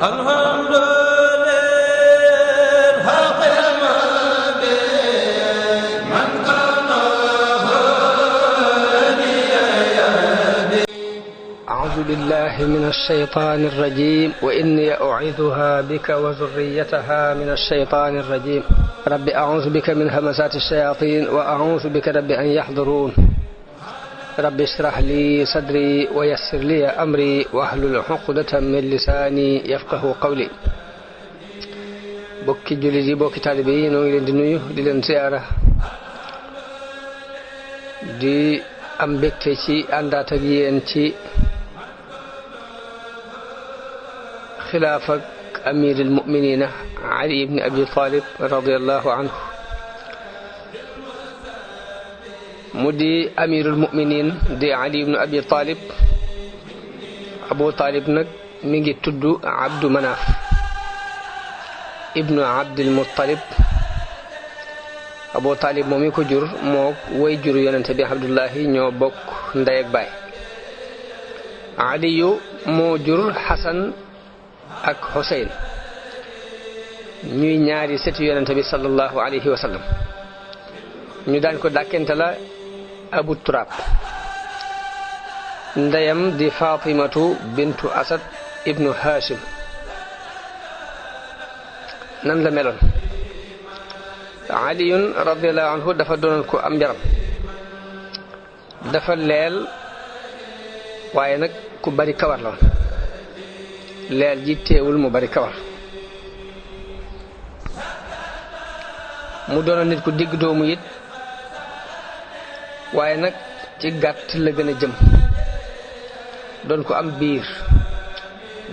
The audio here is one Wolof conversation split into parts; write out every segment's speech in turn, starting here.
الحمد أعوذ بالله من الشيطان الرجيم وإني أعيذها بك وذريتها من الشيطان الرجيم رب أعوذ بك من همزات الشياطين وأعوذ بك رب أن يحضرون رب اشرح لي صدري ويسر لي أمري واحلل عقدة من لساني يفقه قولي bokki jullit yi bokki taalibe yi noo ngi leen di nuyu di leen ziyaara di am mbégte ci àndaat ak yéen ci xilaaf ak amirul mu'minina Ali ibn Abi Talib radiyallahu anhu mu di amirul mu'minin di Ali ibn Abi Talib Abu Talib nag mi ngi tudd Abdu Manaf ibnu Abdul Muttalib Abu Talib moom mi ko jur moo way juru yonente bi Abdullahi ñoo bokk ndey ak baay Aliyu moo jur Xasan ak Xuseyn ñuy ñaari sëti yonente bi sallallahu alayhi wa sallam ñu daan ko dàkkente la Abu Turab ndeyam di Fatimatu bintu Asad ibnu Hashim nan la meloon aliyun radiyallahu anhu dafa doonoon ko am njaram dafa leel waaye nag ku bari kawar la woon leel ji teewul mu bari kawar mu doonoon nit ku digg doomu it waaye nag ci gàtt la gën a jëm doon ko am biir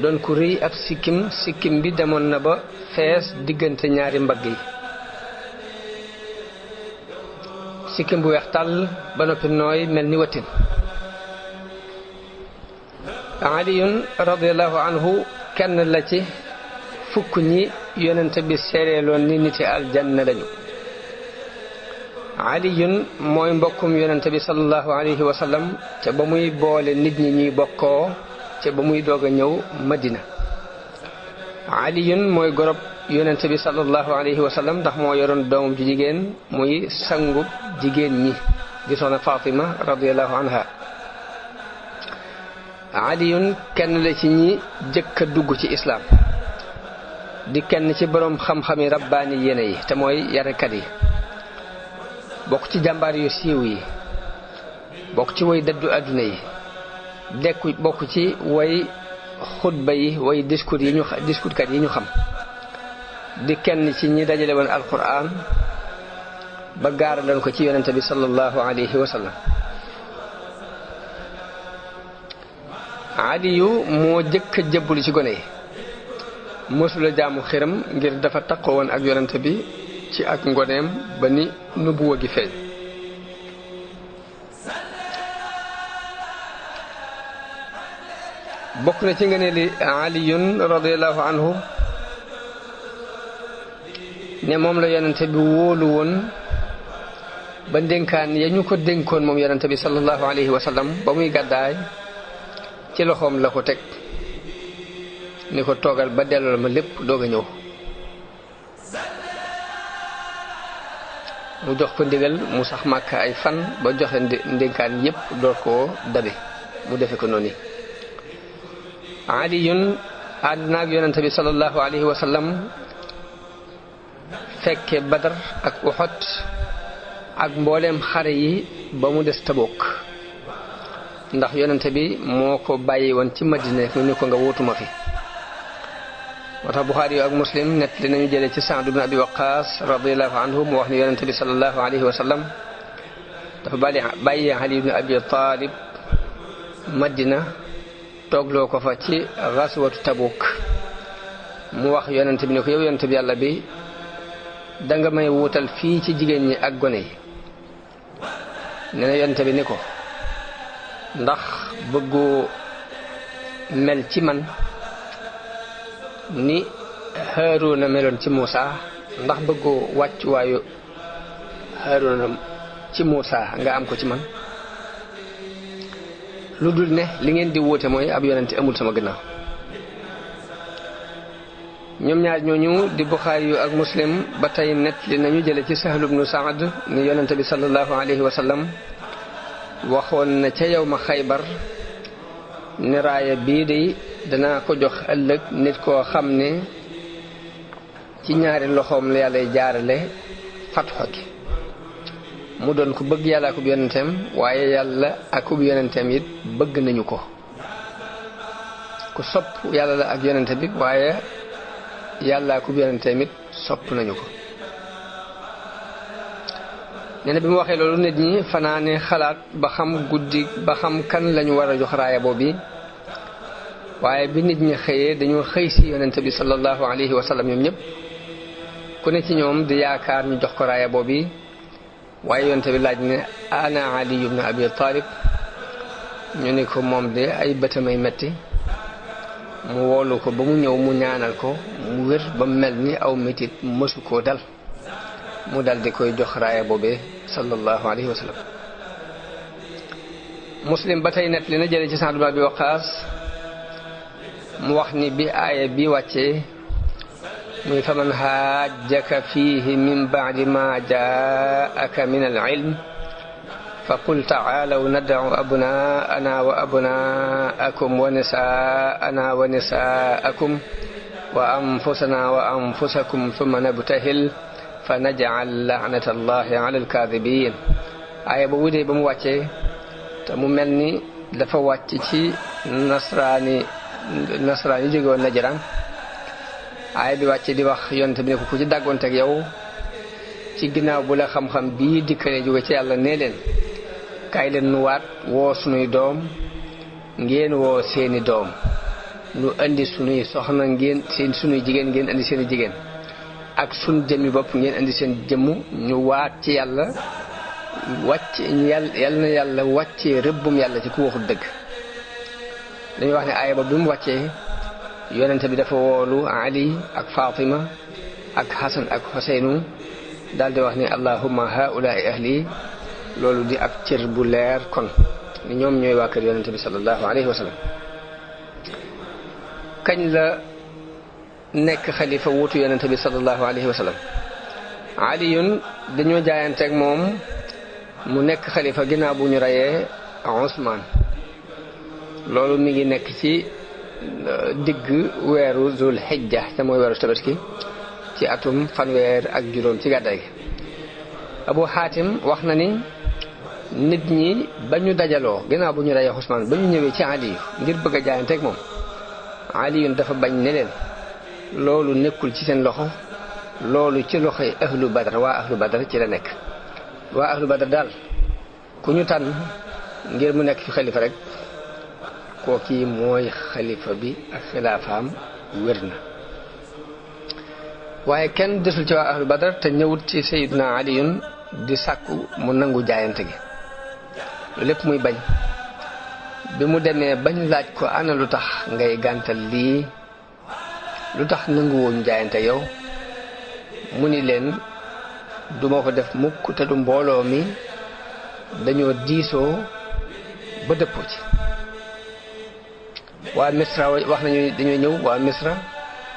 doon ko rëy ab sikkim bi demoon na ba fees diggante ñaari mbagg yi sikkim bu weex tàll ba noppi nooy mel ni watin aliyun radiyallahu anhu kenn la ci fukk ñi yonent bi seereeloon ni niti aljanna lañu aliyun mooy mbokkum yonent bi sallallahu alayhi wa sallam ca ba muy boole nit ñi ñuy bokkoo ca ba muy doog a ñëw Madina aliyun mooy gorob yonent bi sallallahu alayhi wa sallam ndax moo yoroon doomam ju jigéen muy sangu jigéen ñi di soxna Fatima radiyallahu anha aliyun kenn la ci ñi jëkk a dugg ci islaam di kenn ci boroom xam-xami rabbaani yéene yi te mooy yarekat yi bokk ci jàmbaar yu siiw yi bokk ci way dëddu àdduna yi bokk ci way xutba yi way discours kat yi ñu xam di kenn ci ñi dajale woon alquran ba gaaraloon ko ci yonente bi sallallahu alayhi wa sallam aliyu moo jëkk a jëbbulu ci gone yi mësula jaamu xiram ngir dafa taqoo woon ak yonente bi ci ak ngoneem ba ni nubuwa gi feeñ bokk na ci ngëneeli aliyun radiyallahu anhu ne moom la yonente bi wóolu woon ba ndénkaan ya ñu ko dénkoon moom yonente bi sallallahu alayhi wa sallam ba muy gàddaay ci loxoom la ko teg ni ko toogal ba delloo ma lépp doog a ñëw mu jox ko ndigal mu sax Màkka ay fan ba joxe ndénkaan yépp door koo dabe mu defe ko noonu aliyun ànd naag yonente bi sallallahu alayhi wa sallam fekke Badar ak Uhud ak mbooleem xare yi ba mu des Tabuk ndax yonente bi moo ko bàyyi woon ci Madina mu ni ko nga wóotuma fi moo tax Buxaari ak Muslim nett li nañu jëlee ci Saad ibn Abi Waqqas radiyallahu anhu mu wax ni yonente bi sallallahu alayhi wa sallam dafa bàyyi Ali ibn Abi Talib Madina toogloo ko fa ci gaswatu Tabuk mu wax yonente bi ne ko yow yonente bi yàlla bi danga may wuutal fii ci jigéen ñi ak gone yi nee na yonente bi ni ko ndax bëggoo mel ci man ni Haaruna meloon ci Muusa ndax bëggoo wàccuwaayu Haaruna ci Muusa nga am ko ci man lu dul ne li ngeen di wóote mooy ab yonente amul sama gannaaw ñoom ñaar ñooñu di Buxaari yu ak Muslim ba tey nettali nañu jële ci Sahl ibnu Saad ni yonente bi sallallahu alayhi wa sallam waxoon na ca yawma Xaybar ne raaya bii de danaa ko jox ëllëg nit koo xam ne ci ñaari loxoom la yàlla jaarale fatxo gi mu doon ko bëgg yàlla akub yonenteem waaye yàlla akub yonenteem it bëgg nañu ko ku sopp yàlla la ak yonente bi waaye yàlla akub yonenteem it sopp nañu ko nee na bi mu waxee loolu nit ñi fanaane xalaat ba xam guddi ba xam kan lañu war a jox raaya boobu waaye bi nit ñi xëyee dañoo xëy si yonente bi sallallahu alayhi wa sallam ñoom ñëpp ku ne ci ñoom di yaakaar ñu jox ko raaya boobu waaye yonente bi laaj ne ana Ali ibn Abi Talib ñu ne ko moom de ay bëtamay metti mu woolu ko ba mu ñëw mu ñaanal ko mu wér ba mel ni aw metit mësu koo dal mu dal di koy jox raaya boobee sallallahu alayhi wa sallam Muslim ba tey net li na jële ci Sa'd ibn Abi Waqqas mu wax ni bi aaya bi wàccee muy faman haajjaka fiihi min ba'di ma jaa'aka min al-'ilm faqul ta'aalaw nad'u abnaa'anaa wa abnaa'akum wa nisaa'anaa wa nisaa'akum wa anfusanaa wa anfusakum thumma nabtahil fa naj'al la'nata Allahi 'ala al-kaadhibiin aaya ba wudee ba mu wàccee te mu mel ni dafa wàcc ci nasraani jóge woon Najraan aaya bi wàcce di wax yonent bi ne ko ku ci dàggoonteeg yow ci ginnaaw bu la xam-xam bii dikkalee jóge ci yàlla nee leen kaay leen nu waat woo sunuy doom ngeen woo seeni doom nu indi sunuy soxna ngeen seen sunuy jigéen ngeen indi seeni jigéen ak sun jëmmi bopp ngeen indi seen jëmmu ñu waat ci yàlla wàcc yàlla na yàlla wàccee rëbbum yàlla ci ku waxul dëgg dañuy wax ne aaya ba bi mu wàccee yonente bi dafa woolu Ali ak Fatima ak Hasan ak Huseynu daal di wax ni allahumma haulaai ahli loolu di ab cër bu leer kon ni ñoom ñooy waa kër yonente bi sallallahu alayhi wa sallam kañ la nekk xalifa wuutu yonente bi sallallahu alayhi wa sallam aliyun dañoo jaayanteeg moom mu nekk xalifa ginnaaw bu ñu reyee Usmaan loolu mi ngi nekk ci digg weeru Zul Hijja te mooy weeru Tabaski ci atum fanweer ak juróom ci gàddaay gi Abu Hatim wax na ni nit ñi ba ñu dajaloo ginnaaw bu ñu reyee Usmaan ba ñu ñëwee ci Ali ngir bëgg a jaayanteeg moom aliyun dafa bañ ne leen loolu nekkul ci seen loxo loolu ci loxoy ahlu Badr waa ahlu Badr ci la nekk waa ahlu Badr daal ku ñu tànn ngir mu nekk fi xalifa rek kooki mooy xalifa bi ak xilaafaam wér na waaye kenn desul ci waa ahlu Badr te ñëwut ci Sayyiduna Aliyun di sàkku mu nangu jaayante gi lu lépp muy bañ bi mu demee bañ laaj ko ana lu tax ngay gàntal lii lu tax nanguwuñ jaayante yow mu ni leen duma ko def mukk te du mbooloo mi dañoo diisoo ba dëppoo ci waa Misra wax nañu dañoo ñëw waa Misra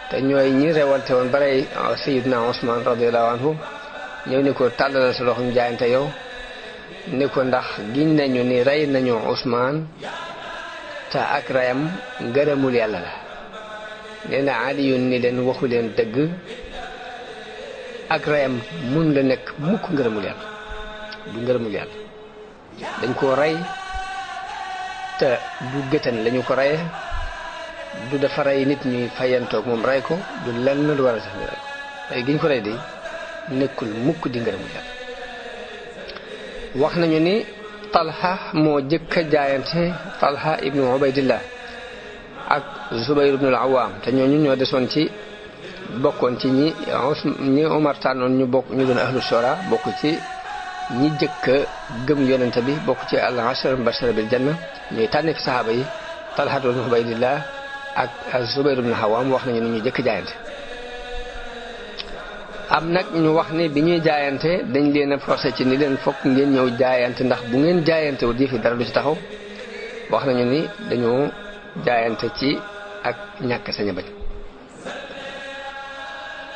te ñooy ñi rewalte woon barey Sayyidna Usmaan radiyallahu anhu ñëw ni ko tàllalal sa loxo ñu jaayante yow ni ko ndax giñ nañu ni rey nañu Usmaan te ak reyam ngërëmul yàlla la nee na Aliyun ni leen waxu leen dëgg ak reyam mun la nekk mukk ngërëmul yàlla du ngërëmul yàlla dañ koo rey te du gëtan lañu ko reye du dafa rey nit ñuy fayantoog moom rey ko du lenn lu war a sax ñu rey ko rey giñ ko rey di nekkul mukk di ngërëmul yàlla wax nañu ni Talha moo jëkk a jaayante Talha ibnu Ubaydillah ak Zubayr ibnu al-Awwam te ñooñu ñoo desoon ci bokkoon ci ñi Omar tànnoon ñu bokk ñu doon ahlu shura bokk ci ñi jëkk a gëm yonente bi bokk ci al-ashara mubashara bil janna ñuy tànne fi sahaaba yi Talha ibnu Ubaydillah ak Zubayr ibnu al-Awwam wax nañu ni ñu jëkk jaayante am nag ñu wax ni bi ñuy jaayante dañ leen a forcé ci ni leen fokk ngeen ñëw jaayante ndax bu ngeen jaayante wu di fi dara du ci taxaw wax nañu ni dañoo jaayante ci ak ñàkk sañ a bañ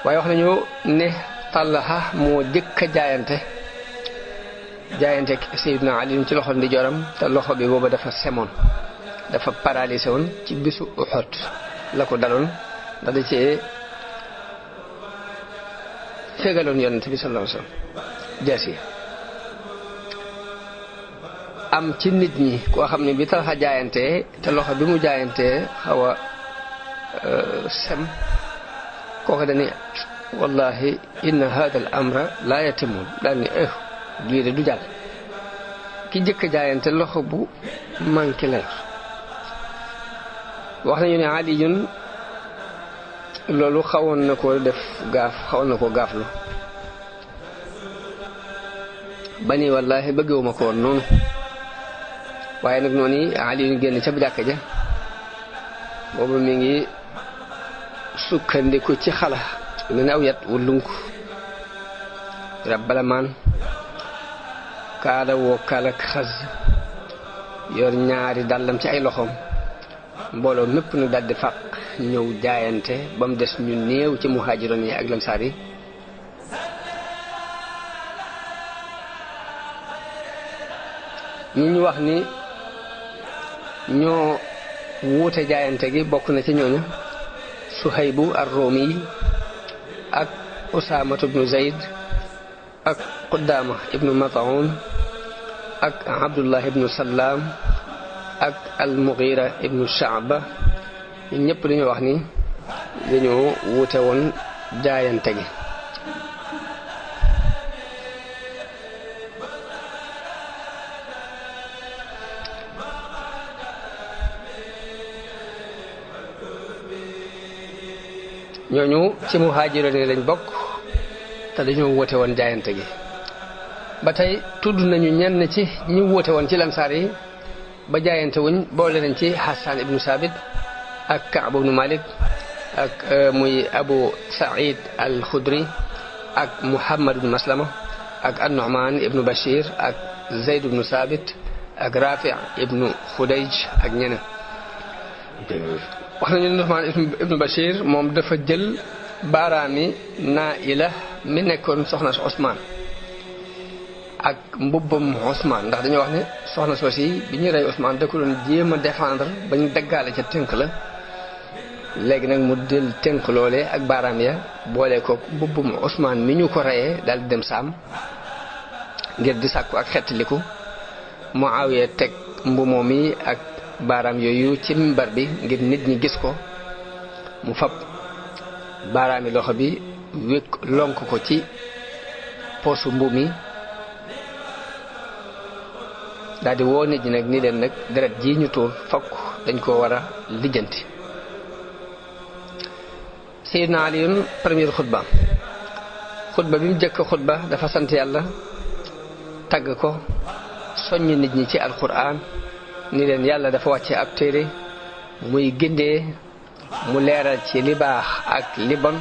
waaye wax nañu ne Talha moo jëkk a jaayante Seydina Ali ci loxo ndijooram te loxo bi booba dafa semoon dafa paralysé woon ci bisu Uhud la ko daloon ndax da cee fegaloon yonent bi sallallahu alayhi wasallam jaasi am ci nit ñi koo xam ne bi Talha jaayantee te loxo bi mu jaayantee xaw a sem kooku dañu wallahi inna hada al amra la yatimun daal ni lii de du jàll ki jëkk jaayante loxo bu manqué la wax nañu ne Aliyun loolu xawoon na ko def gaaf xawoon na ko gaaflu ba ni wallahi bëggewuma ko woon noonu waaye nag noonu Aliyun génn ca jàkka ja boobu mi ngi sukkandiku ci xala lu ne aw yat wullunk rabbalamaan kaala woo kaalak xas yor ñaari dàllam ci ay loxoom mbooloo mépp nu daldi fàq ñëw jaayante ba mu des ñu néew ci muhaajiroon yi ak lamsaar yi ñi ñu wax ni ñoo wuute jaayante gi bokk na ci ñooñu Suhaybu ar-Rumi ak Usaamatu ibnu Zayd ak Qudaama ibnu Mat'un ak Abdullah ibnu Salaam ak al-Mughira ibnu Sha'ba ñun ñëpp dañoo wax ni dañoo wuute woon jaayante gi ñooñu ci muhaajiroon yi lañ bokk te dañoo woote woon jaayante gi ba tey tudd nañu ñenn ci ñi woote woon ci lansaar yi ba jaayante wuñ boole nañ ci Hassan ibnu Sabit ak Ka'b ibnu Malik ak muy Abu Sa'id al-Khudri ak Muhammad ibnu Maslama ak an-Nu'man ibnu Bashir ak Zayd ibnu Sabit ak Rafi' ibnu Khudayj ak ñeneen wax nañu Nu'man ibnu Bashir moom dafa jël baaraami Naa'ila mi nekkoon soxna si Ousmane ak mbubbam Ousmane ndax dañoo wax ne soxna soosi bi ñu rey Ousmane da ko doon jéem a défendre ba ñu daggaale ca tënk la léegi nag mu del tënk loole ak baaraam ya boole ko mbubbam Ousmane mi ñu ko reyee daal di dem saam ngir di sàkku ak xettaliku Muawiya teg mbumoo mi ak baaraam yooyu ci mimbar bi ngir nit ñi gis ko mu fab baaraami loxo bi wékk lonk ko ci poosu mbu mi daal di woo nit ñi nag ni leen nag deret ji ñu tuur fokk dañ ko war a lijjanti Seydina Aliyun première xutba bi mu jëkk xutba dafa sant yàlla tagg ko soññ nit ñi ci alquran ni leen yàlla dafa wàcce ab téere muy gindee mu leeral ci li baax ak li bon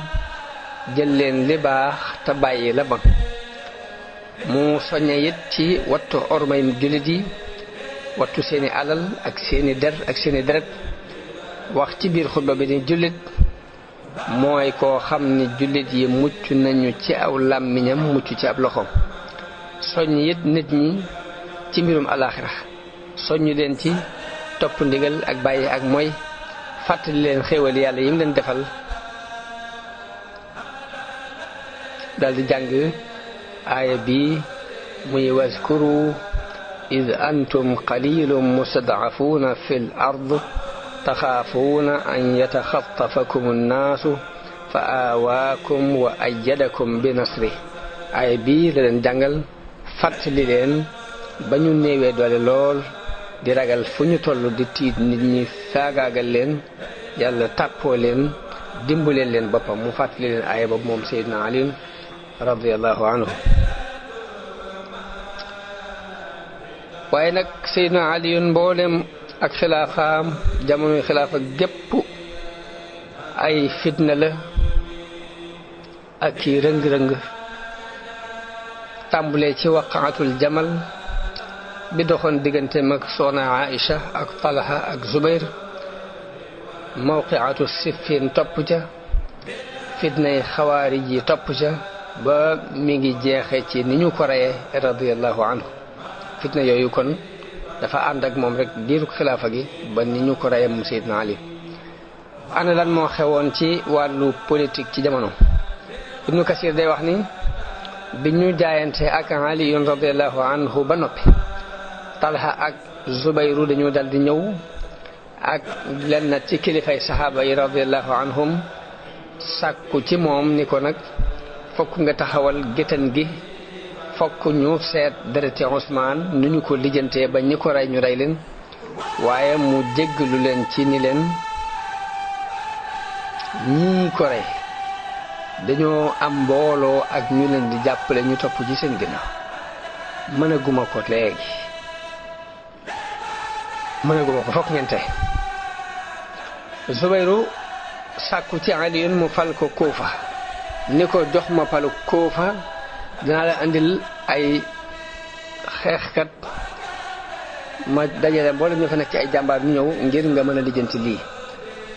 jël leen li baax te bàyyi la bon mu soññe it ci wattu ormay jullit yi wattu seeni alal ak seeni der ak seeni deret wax ci biir xutba bi ni jullit mooy koo xam ni jullit yi mucc nañu ci aw làmmiñam mucc ci ab loxoom soññ it nit ñi ci mbirum alaaxira soññu leen ci topp ndigal ak bàyyi ak mooy fàttali leen xéewal yàlla yi mu leen defal daldi jàng aaya bi muy waskuru id antum qalilun mustad'afuuna fil ard taxaafuuna an yataxattafakum annaasu fa aawaakum wa ayyadakum bi nasri aaya bi la leen jàngal fàttali leen ba ñu néewee doole lool di ragal fu ñu toll di tiit nit ñi faagaagal leen yàlla tàppoo leen dimbaleel leen boppam mu fàttali leen aaya boobu moom Seydina Ali radiyallahu anhu waaye nag Seydina Ali mboolem ak xilaafaam jamonoy xilaafa gépp ay fitna la ak ki rëng-rëng tàmbulee ci waqaatul jamal bi doxoon diggante mag soxna Aïcha ak Talha ak Zubayr mawqiatu Siffin topp ca fitnay xawaarij yi topp ca ba mi ngi jeexe ci ni ñu ko reyee radiyallahu anhu fitna yooyu kon dafa ànd ak moom rek diiru xilaafa gi ba ni ñu ko reyee moom Seydina Ali ana lan moo xewoon ci wàllu politique ci jamono Ibnu Kasir day wax ni bi ñu jaayante ak Ali radiyallahu anhu ba noppi Talha ak Zubayru dañu dal di ñëw ak lenn ci kilifay saxaaba yi radiyallahu anhum sàkku ci moom ni ko nag fokk nga taxawal géttan gi fokk ñu seet dereti Ousmane nu ñu ko lijjantee ba ñi ko rey ñu rey leen waaye mu jéggalu leen ci ni leen ñii ko rey dañoo am mbooloo ak ñu leen di jàppale ñu topp ci seen ginnaaw mënaguma ko léegi mënaguma ko fokk ngeen tey Zubayru sàkku ci Ali mu fal ko Kuufa ni ko jox ma palu Kuufa dinaa la andil ay xeexkat ma dajale mboolem ñu fa nekk ci ay jàmbaar ñu ñëw ngir nga mën a lijjanti lii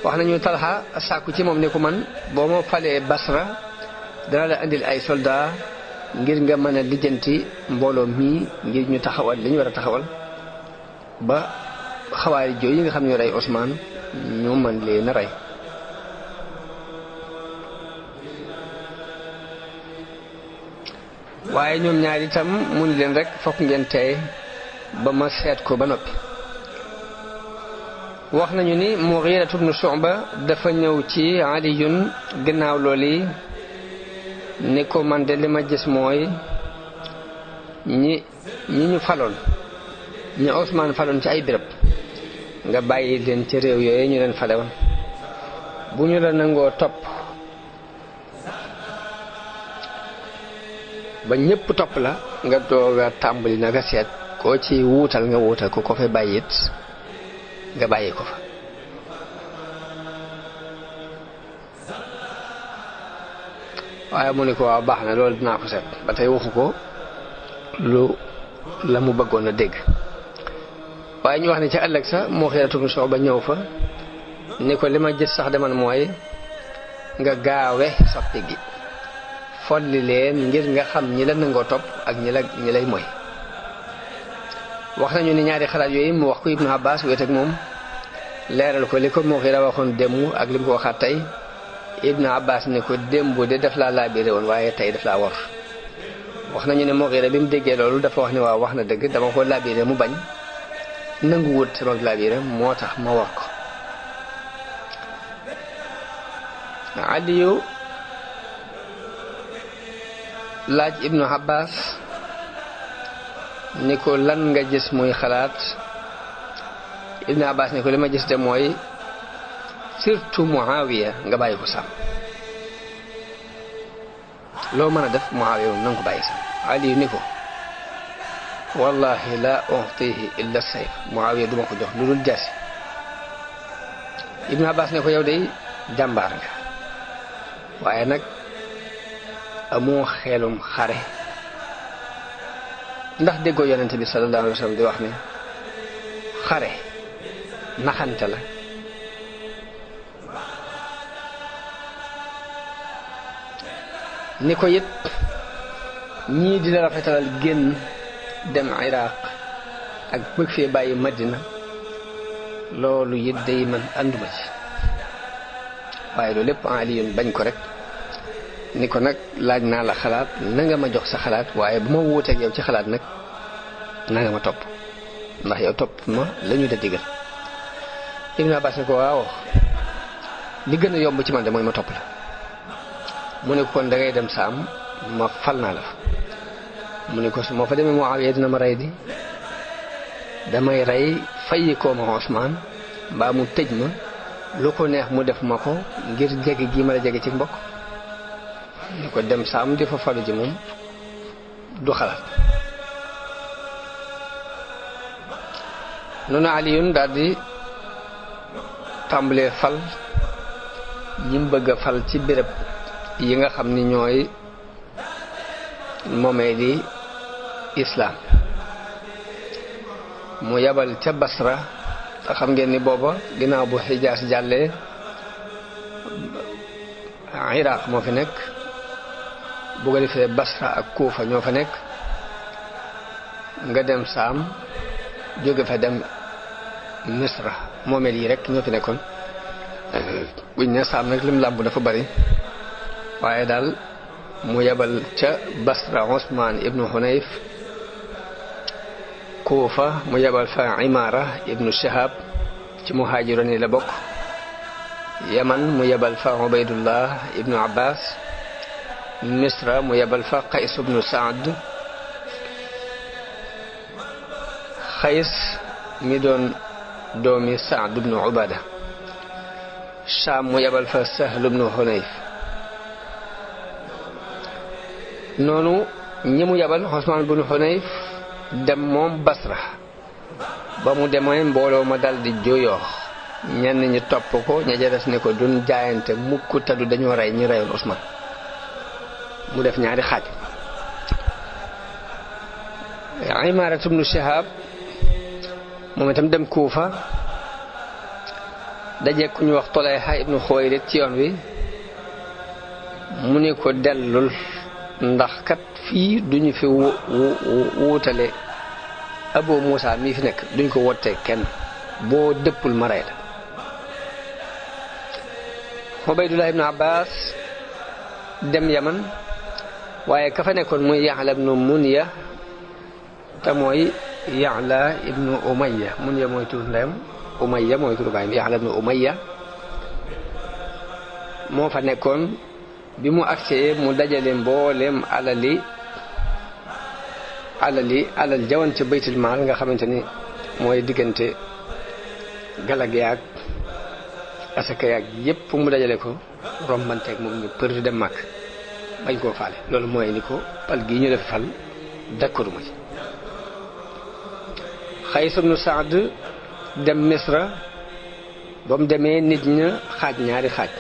wax nañu Talha sàkku ci moom ni ko man boo ma falee Basra dinaa la andil ay soldat ngir nga mën a lijjanti mbooloo mii ngir ñu taxawal li ñu war a taxawal ba xawaari jooyu yi nga xam ne rey Ousmane ñu mën leen a rey waaye ñoom ñaar itam mu ni leen rek fokk ngeen tey ba ma seet ko ba noppi wax nañu ni Mughira ibn Shu'ba dafa ñëw ci Aliyun gannaaw loolu ni ko man de li ma gis mooy ñi ñu faloon ñi Ousmane faloon ci ay béréb nga bàyyi leen ci réew yooyu ñu leen falewoon bu ñu la nangoo topp ba ñëpp topp la nga doog a tàmbali na nga seet koo ci wuutal nga wuutal ko fay bàyyi it nga bàyyi ko fa waaye mu ne ko waaw baax na loolu dinaa ko seet ba tey waxu ko lu la mu bëggoon a dégg waaye ñu wax ne ci ëllëg sa moo xeeratu soo ba ñëw fa ni ko li ma gis sax deman mooy nga gaawe soppi gi folli leen ngir nga xam ñi la nangoo topp ak ñi lay moy wax nañu ni ñaari xalaat yooyu mu wax ko Ibnu Abbas wéet ak moom leeral ko li ko moo xira waxoon démb ak li mu ko waxaat tey Ibnu Abbas ni ko démb de daf laa laabiré woon waaye tey daf laa war wax nañu ne Mughira bi mu déggee loolu dafa wax ni waaw wax na dëgg dama ko laabiré mu bañ nangu wut sama laabiré moo tax ma war ko Aliyu laaj Ibnu Abbas ni ko lan nga gis muy xalaat Ibnu Abbas ni ko li ma gis de mooy surtout Muawiya nga bàyyi ko sàmm loo mën a def Muawiya moom na nga ko bàyyi sàmm Aliyu ni ko wallahi la utihi illa sayf Muawiya duma ko jox lu dul jaasi Ibnu Abbas ne ko yow de jàmbaar nga waaye nag amoo xelum xare ndax déggoo yonente bi sallallahu alayhi wa sallam di wax ne xare naxante la ni ko it ñii dina rafetalal génn dem Iraq ak bëgg fee bàyyi Madina loolu it day man ànduma ci waaye loolu lépp Aliyun bañ ko rek ni ko nag laaj naa la xalaat na nga ma jox sa xalaat waaye bu ma wuuteeg yow ci xalaat nag na nga ma topp ndax yow topp ma la ñu da digal Ibnu Abbas ne ko waaw li gën a yomb ci man de mooy ma topp la mu ne ko kon da ngay dem saam ma fal naa la fa mu ne ko su ma fa demee Muawiya dina ma rey di damay rey fayi koo ma Ousmane mbaa mu tëj ma lu ko neex mu def ma ko ngir jege gi ma la jege ci mbokk ñu ko dem saam di fa falu ji moom du xalaat noonu Aliyun daal di tàmbalee fal ñi mu bëgg a fal ci béréb yi nga xam ni ñooy moomee di islaam mu yabal ca Basra te xam ngeen ni booba ginnaaw bu Xijaas jàllee Iraq moo fi nekk bu ko defee Basra ak Kuufa ñoo fa nekk nga dem Saam jóge fa dem Misra moomeel yi rek ñoo fi nekkoon buñ ne Saam nag lim làmb dafa bari waaye daal mu yebal ca Basra Usmaan ibnu Hunayf Kuufa mu yebal fa Imaara ibnu Shihab ci muhaajiroon yi la bokk Yaman mu yebal fa Ubaydullah ibnu Abbas Misra mu yebal fa Qays ibnu Saad Qays mi doon doomi Saad ibnu Ubada Shaam mu yebal fa Sahl ibnu Hunayf noonu ñi mu yebal Usmaan ibnu Hunayf dem moom Basra ba mu demee mbooloo ma dal di jooyoo ñenn ñi topp ko ña des ne ko duñ jaayante mukk taddu dañoo rey ñi reyoon Usmaan mu def ñaari xaaj Imaara ibnu Shihab moom itam dem Kuufa daje ku ñu wax Tulayha ibnu Xuwaylid ci yoon wi mu ne ko dellul ndax kat fii duñu fi wuutale Abu Muusa mii fi nekk duñ ko wottee kenn boo dëppul ma rey la Ubaydullah ibnu Abbas dem Yaman waaye ka fa nekkoon muy Ya'la ibnu Munya te mooy Ya'la ibnu Umayya Munya mooy tur ndeyam Umayya mooy turu baayam Ya'la ibnu Umayya moo fa nekkoon bi mu agsee mu dajale mboolem alal jawan ca baytul maal nga xamante ni mooy diggante galag yaag asaka yaag yépp mu dajale ko rombanteeg moom ñu për dem màkk bañ koo faale loolu mooy ni ko pal gii ñu def fal dakkaruma ci Qays ibnu Saad dem Misra ba mu demee nit ña xaaj ñaari xaaj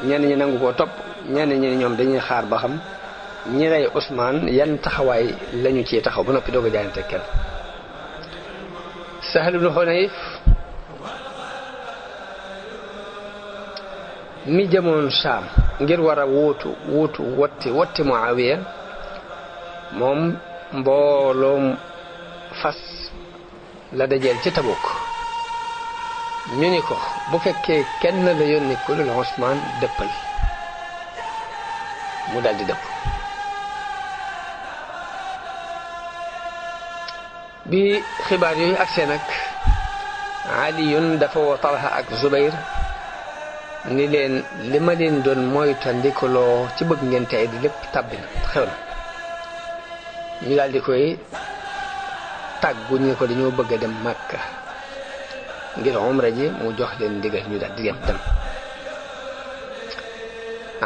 ñenn ñi nangu koo topp ñenn ñi ñoom dañuy xaar ba xam ñi rey Usmaan yan taxawaay lañu ci taxaw ba noppi doog a jaayante kenn Sahl ibnu Hunayf mi jëmoon Saam ngir war a wuutu wotti Muawiya moom mbooloom fas la dajeel ci Tabuk ñu ni ko bu fekkee kenn la yónni ku dul Usmaan dëppal mu daldi dëpp bi xibaar yooyu agsee nag Aliyun dafa woo Talha ak Zubayr ni leen li ma leen doon moytandikuloo ci bëgg ngeen tey di lépp tàbbi na xew na ñu daldi koy tàggu ñu ko dañoo bëgg a dem Makka ngir umra ji mu jox leen ndigal ñu daldi dem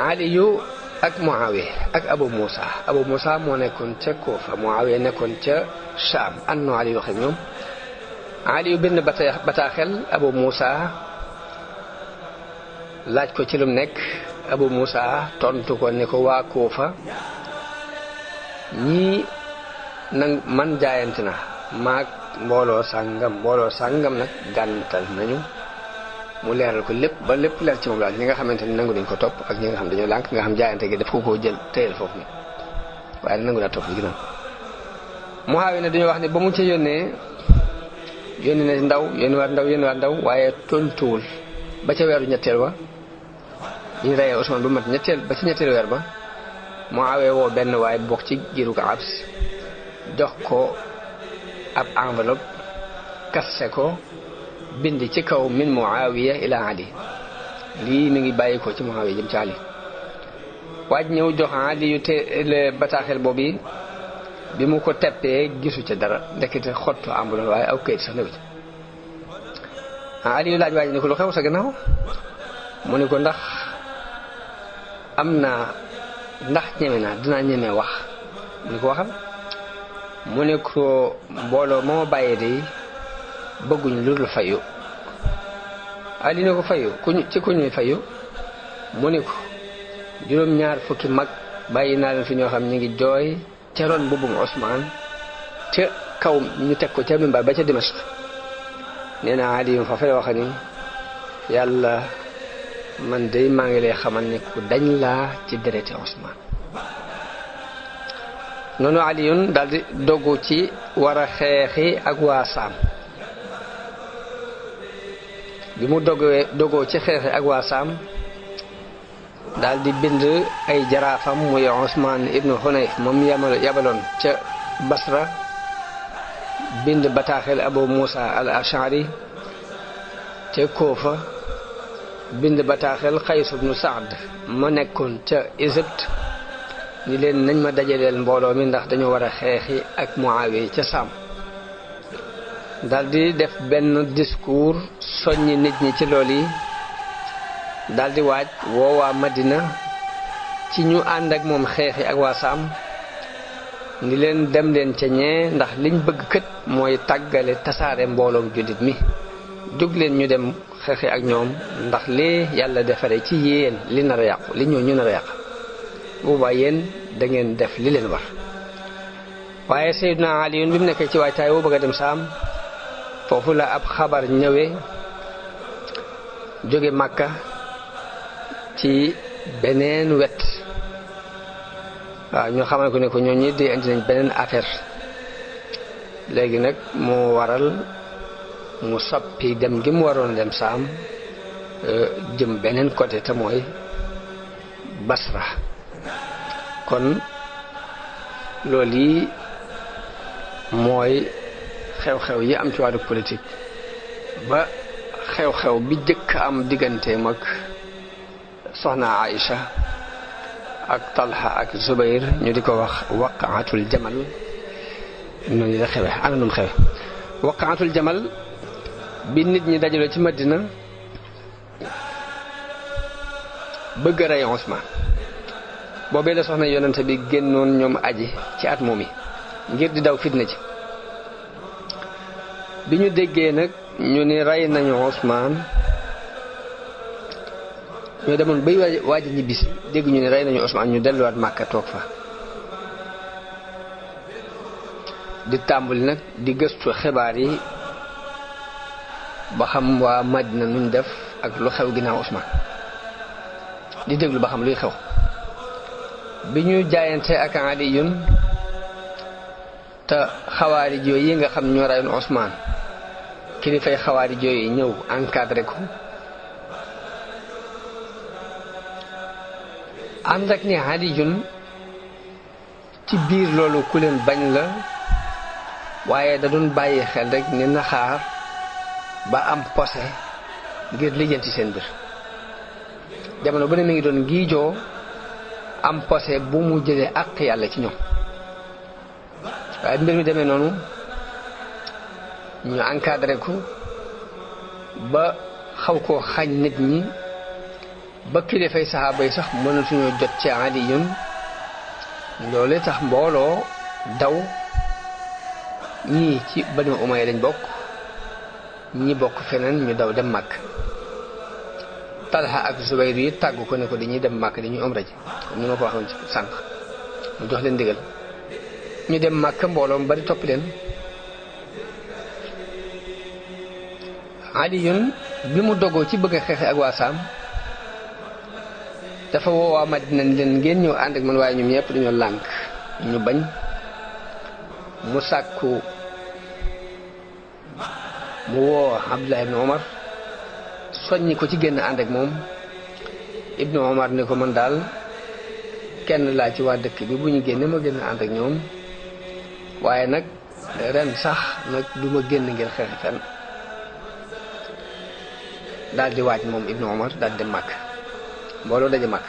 Aliyu ak Muawiya ak Abu Muusa moo nekkoon ca Kuufa Muawiya nekkoon ca Shaam ànd na Aliyu wax ak ñoom Aliyu bind bataaxel Abu Muusa laaj ko ci lum nekk Abu Muusa tontu ko ne ko waa Kuufa ñii nag man jaayante na maag mbooloo sàngam nag gàntal nañu mu leeral ko lépp ba lépp leer ci moom daal ñi nga xamante ni nangu dañ ko topp ak ñi nga xam dañoo lànk nga xam jaayante gi daf ko koo jël téyel foofu ni waaye nangu naa topp li ginnaaw Muawiya ne dañoo wax ne ba mu ca yónni na ndaw waaye tontuwul ba ca weeru ñetteel wa ñu reyee Usmaan ba mat ñetteel weer ba Muawiya woo benn waaye bokk ci giiru ko Abs jox ko ab enveloppe kasse ko bind ci kaw min Muawiya ila Ali lii mi ngi bàyyi ko ci Muawiya jëm ci Ali waaj ñëw jox Ali yu te bataaxel boobu bi mu ko teppee gisu ca dara ndekete xottu enveloppe waaye aw kayit sax newu ci Ali yu laaj waaj ni ko lu xew sa gannaaw mu ni ko ndax ñeme naa dinaa ñeme wax mu ni ko waxal mu ne ko mbooloo moo bàyyee de bëgguñ lu dul fayu Ali ne ko fayu ci ku ñuy fayu mu ne ko juróom-ñaar fukki mag bàyyi naa leen fi ñoo xam ñu ngi jooy ca ron mbubbum Usmaan ca kaw ñu teg ko ca mimbar ba ca Dimashq nee na Ali fa fay wax ni yàlla man day maa ngi lay xamal ne ku dañ laa ci dereti Usmaan noonu Aliyun daldi dogu ci war a xeexi ak waa Saam bi mu dogoo ci xeexi ak waa Saam daldi bind ay jaraafam muy Usmaan ibnu Hunayf moom yabaloon ca Basra bind bataaxel Abu Muusa al Ash'ari ca Kuufa bind bataaxel Qays ibnu Saad ma nekkoon ca Égypte ni leen nañ ma dajaleel mbooloo mi ndax dañu war a xeexi ak Muawiya ca Saam daldi def benn discours soññi nit ñi ci lool yi daldi waaj woo waa Madina ci ñu ànd ak moom xeexi ak waa Saam ni leen dem leen ca ñee ndax liñ bëgg kët mooy tàggale tasaare mbooloom jullit mi jóg leen ñu dem xeexi ak ñoom ndax lii yàlla defare ci yéen li nar a yàqu li ñoo ñu nar a yàq boobaa yéen da ngeen def li leen war waaye Seydina Aliyun bi mu nekkee ci waajtaay woo bëgg a dem Saam foofu la ab xabar ñëwee jóge Makka ci beneen wet waaw ñu xamal ko ne ko ñooñu di indi nañ beneen affaire léegi nag moo waral mu soppi dem gi mu waroon dem Saam jëm beneen côté te mooy Basra kon loolu yi mooy xew-xew yi am ci wàllu politique ba xew-xew bi jëkk am digganteem ak soxna Aïcha ak Talha ak Zubayr ñu di ko wax waqaatul jamal noonu la xewe ana num xewe waqaatul jamal bi nit ñi dajaloo ci Madina bëgg a rey Usmaan boobee la soxna yonente bi génnoon ñoom aji ci at moom yi ngir di daw fitna ci bi ñu déggee nag ñu ni rey nañu Usmaan ñoo demoon bay waaj a ñibbisi dégg ñu ni rey nañu Usmaan ñu delluwaat Màkka toog fa di tàmbali nag di gëstu xibaar yi ba xam waa Madina nuñ def ak lu xew ginnaaw Usmaan di déglu ba xam luy xew bi ñu jaayante ak Aliyun te xawaari yooyu yi nga xam ñoo reyoon Usmaan kilifay xawaari yooyu ñëw encadré ko ànd ak ni Aliyun ci biir loolu ku leen bañ la waaye da doon bàyyi xel rek ne na xaar ba am posé ngir lijjanti seen mbir jamono bu ne mi ngi doon giijoo am posé bu mu jëlee àq yàlla ci ñoom waaye mbir mi demee noonu ñu encadré ko ba xaw koo xañ nit ñi ba kilifay saxaaba yi sax mënatuñoo jot ci Aliyun loolu tax mbooloo daw ñii ci Banu Umayya lañ bokk ñi bokk feneen ñu daw dem Màkk Talha ak Zubayr yi tàggu ko ne ko dañuy dem Màkk dañuy umra ji comme ni ma ko waxoon ci sànq mu jox leen ndigal ñu dem Màkk mbooloo mu bari topp leen Aliyun bi mu dogoo ci bëgg a xeexe ak waa Saam dafa woo waa Madina leen ngeen ñëw ànd ak man waaye ñoom ñëpp dañoo lànk ñu bañ mu sàkku mu woo Abdullah ibn Omar soññi ko ci génn ànd ak moom Ibnu Omar ni ko man daal kenn laa ci waa dëkk bi bu ñu génne ma génn ànd ak ñoom waaye nag ren sax nag du ma génn ngir xeex fenn daal di waaj moom Ibnu Omar daal di dem Màkk mbooloo daje Màkk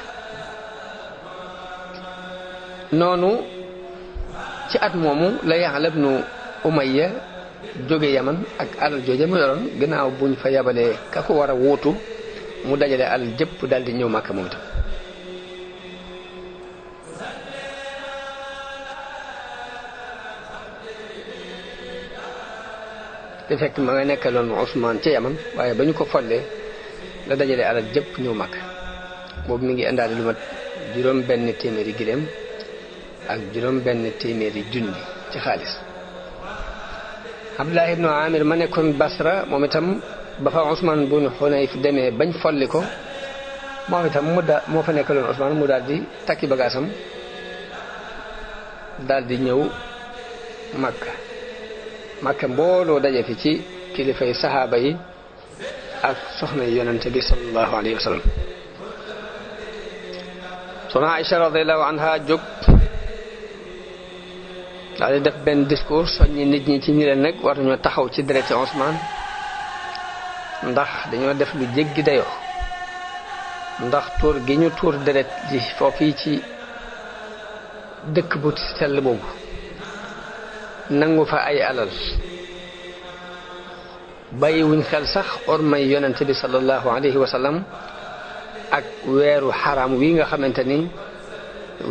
noonu ci at moomu la Ya'la ibnu Umayya jóge Yaman ak alal jooje mu yoroon gannaaw buñ fa yabalee ka ko war a wuutu mu dajale alal jëpp daal di ñëw Màkka moom itam te fekk ma nga nekkaloon Usmaan ca Yaman waaye ba ñu ko follee la dajale alal jëpp ñëw Màkka boobu mi ngi indaale lu mat juróom benn téeméeri giléem ak juróom benn téeméeri junni ci xaalis Abdullah ibnu Amir ma nekkoon Basra moom itam ba fa Usmaan bun Hunayf demee bañ folli ko moom itam moo fa nekkaloon Ousmane mu daal di takki bagaasam daal di ñëw Makka mbooloo daje fi ci kilifay saxaaba yi ak soxna yi yonente bi sallallahu alayhi wa sallam. soxna Aïcha radiyallahu anha jóg daal di def benn discours soññi nit ñi ci ñi leen nag war nañoo taxaw ci dereti Ousmane ndax dañoo def lu jéggi dayoo, ndax tuur gi ñu tuur deret ji foofii ci dëkk bu sell boobu, nangu fa ay alal, bàyyiwuñ xel sax ormay yonente bi sallallahu alayhi wa sallam ak weeru xaram wi nga xamante ni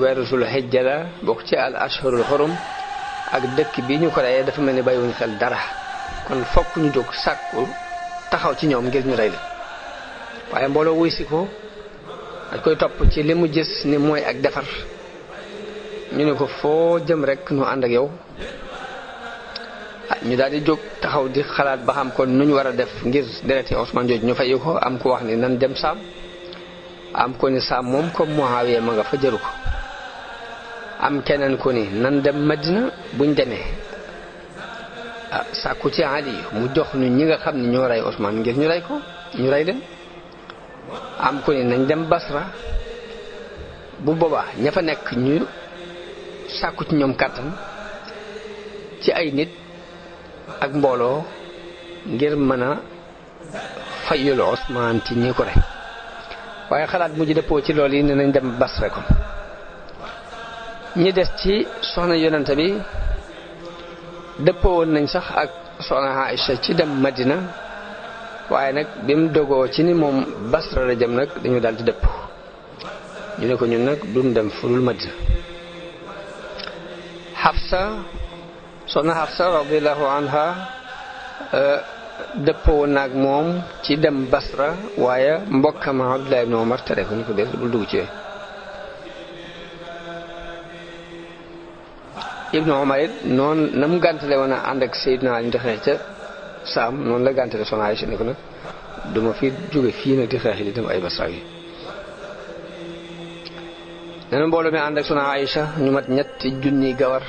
weeru sul hijja la bokk ci al ashhurul xurum, ak dëkk bi ñu ko reyee dafa mel ni bàyyiwuñ xel dara. kon fokk ñu jóg sàkku taxaw ci ñoom ngir ñu rey la. waaye mbooloo wuy si ko dañ koy topp ci li mu gis ni mooy ak defar. ñu ne ko foo jëm rek nu ànd ak yow. ñu daal di jóg taxaw di xalaat ba xam kon nu ñu war a def ngir dereti Ousmane jooju ñu fayu ko. am ko wax ni nan dem Saam, am ko ni Saam moom comme Muawiya ma nga fa jëru ko. am keneen ko ni nan dem Madina, buñ demee sàkku ci Ali mu jox ñu ñi nga xam ne ñoo rey Ousmane ngir ñu rey ko, ñu rey leen. am ko ni nañ dem Basra, bu boobaa ña fa nekk ñu sàkku ci ñoom kàttan ci ay nit ak mbooloo ngir mën a fayul Ousmane ci ñi ko rey. waaye xalaat mujj dëppoo ci loolu yi ne nañ dem Basra kon. ñi des ci soxna yonente bi dëppoo woon nañ sax ak soxna Aïcha ci dem Madina, waaye nag bi mu dogoo ci ni moom Basra la jëm nag dañu daal di dëpp. ñu ne ko ñun nag duñ dem fulul Madina. soxna Hafsa radiyallahu anha dëppoo woon naag moom ci dem Basra, waaye mbokkam Abdullah ibn Umar tere ko ni ko def bul dugg ci yooyu. Ibnu Umar it noonu na mu gàntale woon a ànd ak Seydina Ali di xeex ca Saam, noonu la gàntale soxna Aïcha ni ko nag duma fi jóge fii nag di xeex di dem ay Basra yi. nee na mbooloo mi ànd ak soxna Aïcha ñu mat ñetti junni gawar,